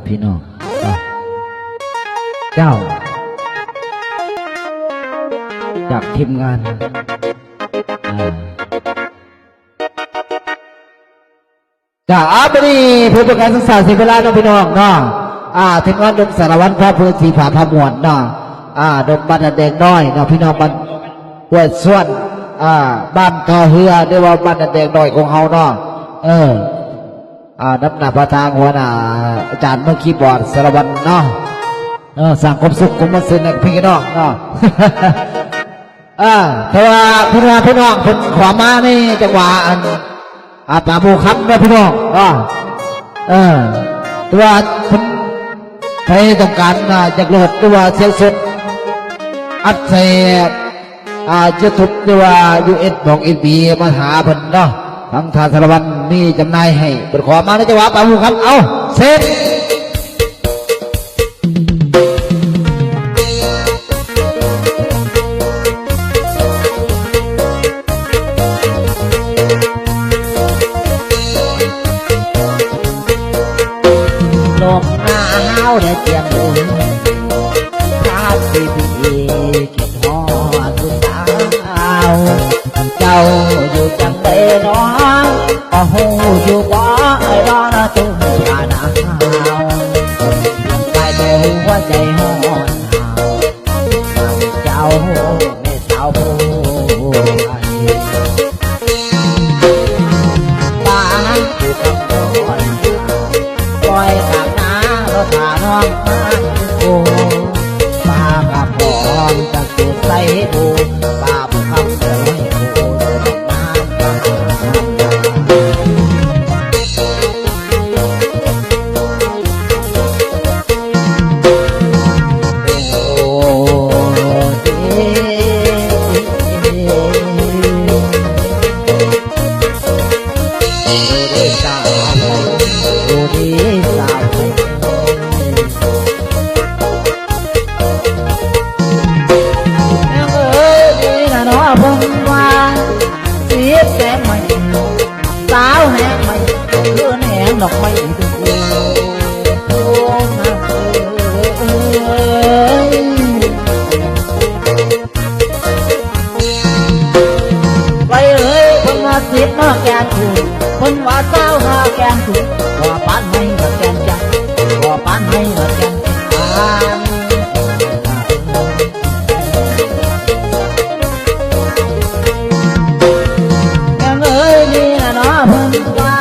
ພີ່ນ້ອງເນາະ ເຈົ້າ ຈາກທີມງານ ອ່າ ກະ ອາ ມື້ນີ້ເພື່ອເປັນການສຶກສາເສຍເວລາເນາະພີ່ນ້ອງເນາະ ອາ ທີມງານໜຸ່ມສາລະວັນ ພາເພີນ ສີຜາ ພາມ່ວນເນາະ ອາ ໜຸ່ມບ້ານແດງນ້ອຍເນາະ ພີ່ນ້ອງບ້ານຫ້ວຍຊວນ ອາ ບ້ານທ່າເຮືອ ຫຼືວ່າບ້ານແດງນ້ອຍຂອງເຮົາເນາະ ເອີ ອາ ນຳໜ້າພາທາງຫົວໜ້າອາຈານມືຄີບອດສາລະວັນເນາະ ເອີ ສ້າງຄວາມສຸກຄວາມມ່ວນຊື່ນໃຫ້ພີ່ນ້ອງເນາະ. ເອີ ແຕ່ວ່າເພິ່ນວ່າພີ່ນ້ອງເພິ່ນຂໍມາໃນຈັງຫວະອັນ ອາ ປາໂມຄຳເນາະພີ່ນ້ອງເນາະ ເອີ ແຕ່ວ່າເພິ່ນໃຜຕ້ອງການ ອາ ຢາກໂຫຼດ ຫຼືວ່າສຽງສົດ ອັດໃສ່ ອາ ຢູທູບ ຫຼືວ່າ ຢູເອັສ ຂອງ ເອັມບີ ມາຫາເພິ່ນເນາະ ທາງທ່ານສາລະວັນມີຈຳໜ່າຍໃຫ້ ເພິ່ນຂໍມາໃນຈັງຫວະປາໂມຄຳ ເອົາ ເຊັດ. ລົມໜາວແດດຈຽງເອີຍ ພາຊິພີ່ຄິດຮອດຜູ້ສາວ ເຈົ້າຢູ່ຈັ່ງໃດນ້ອງ ກໍຮູ້ຢູ່ບໍ່ ອ້າຍລອນະຕຸ້ມພາໜາວ ໄປແຕ່ຫົວໃຈຮ້ອນຫາວ ເຈົ້າແມ່ສາວຜູ້ໃດ ປານາງຢູ່ກັບນ້ອງ ປ່ອຍກາບນາງ ລໍຖ້ານ້ອງມາໂກ ປາກະພ້ອມຈະເກີດໃສ່ໂກ ປາບຸກຄຳເດີ ໂກ ນາງ ເອີຍ ນີ້ນະເນາະ ເພິ່ນວ່າ ສິບແສງໃໝ່ ສາວແຮງໃໝ່ ຄືແນງດອກໄມ້ດູ ໂອ້ ນາງເອີຍ ໄວ້ເອີຍ ເພິ່ນວ່າສິບເນາະແກ່ນຄູນ ເພິ່ນວ່າສາວເນາະແກ່ນຄູນ ບໍ່ປານໄມ້ເນາະແກ່ນຈັນ ບໍ່ປານໄມ້ເນາະແກ່ນຈັນ ແມ່ເອີຍ ນີ້ນະເນາະ ເພິ່ນວ່າ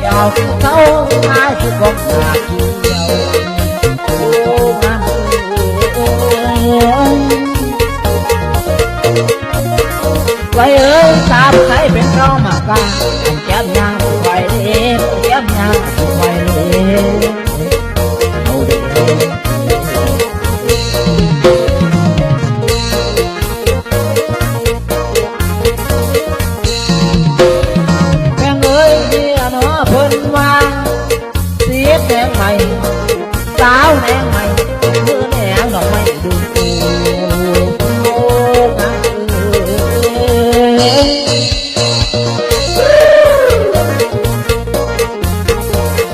ດຽວເຊົາມາຊິກົບໜ້າກ່ຽວ ໂອ້ ງາມເອີຍ ໄວ້ເອີຍ ສາວຜູ້ໃດເປັນເຈົ້າມາກາ ແກ້ມຍາງຜູ້ໄວເດ້ ແກ້ມຍາງຜູ້ໄວເດ້ ເອົາເດ້ ແພງເອີຍ ເມຍເນາະ ເພິ່ນວ່າ ສີແດງໃໝ່ ສາວແດງໃໝ່ ຄືແດງດອກໄມ້ດູ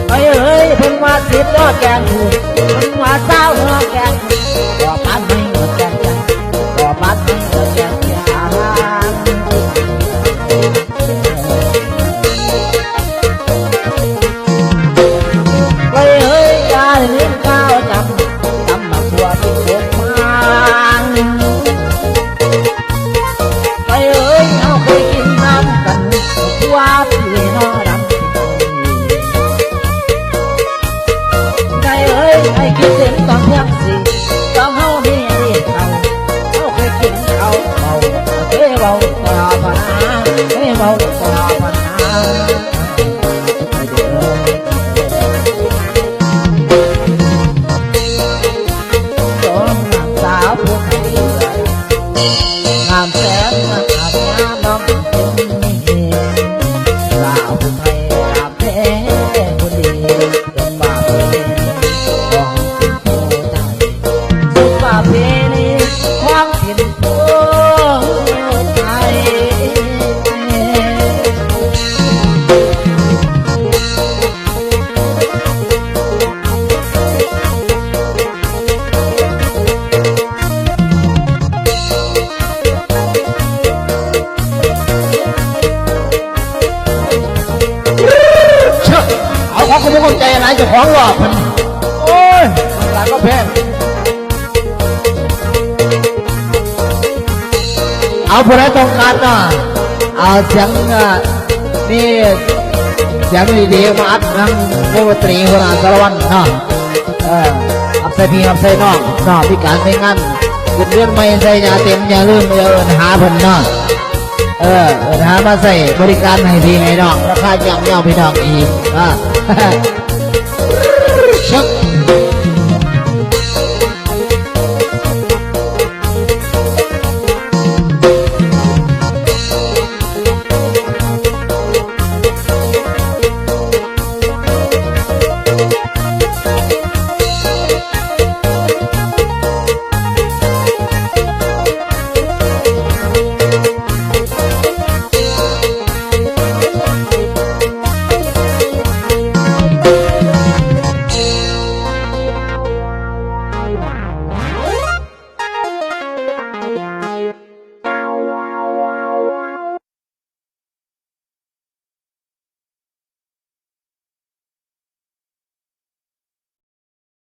ໄອ້ເອີຍ ເພິ່ນວ່າສິບເນາະແກ່ນຄູນ ເພິ່ນວ່າຊາວເນາະແກ່ນຄູນ ບໍ່ປານໄມ້ເນາະແກ່ນຈັນ ບໍ່ປານໄມ້ເນາະແກ່ນຈັນ ໄອ້ເອີຍ ຢ່າໄດ້ລືມຂ່າວຈຳ ຕຳໝາກທົ່ວທີ່ໂຄກມາງ ໄອ້ເອີຍ ເຮົາເຄີຍກິນນຳກັນ ທົ່ວທີ່ເນາະດຳ ໄອ້ເອີຍ ໃຈຫຼາຍເຈົ້າຂອງລອບເພິ່ນ ໂອ້ຍ ຫຼາຍກໍແພງ. ເອົາ ຜູ້ໃດຕ້ອງການເນາະ ເອົາສຽງ ເອີ ມີສຽງດີໆມາອັດນຳວົງດົນຕີຫົວໜ້າສາລະວັນເນາະ ເອີ ຮັບໃສ່ພີ່ຮັບໃສ່ນ້ອງເນາະ ມີການມີງານຂຶ້ນເຮືອນໃໝ່ໃສ່ຍາເຕັມ ຢ່າລືມເອີ້ນຫາເພິ່ນເນາະ ເອີ ເອີ້ນຫາມາໃຊ້ບໍລິການໃຫ້ພີ່ໃຫ້ນ້ອງ ລາຄາຍ່ອມເຍົາພີ່ນ້ອງອີກເນາະ.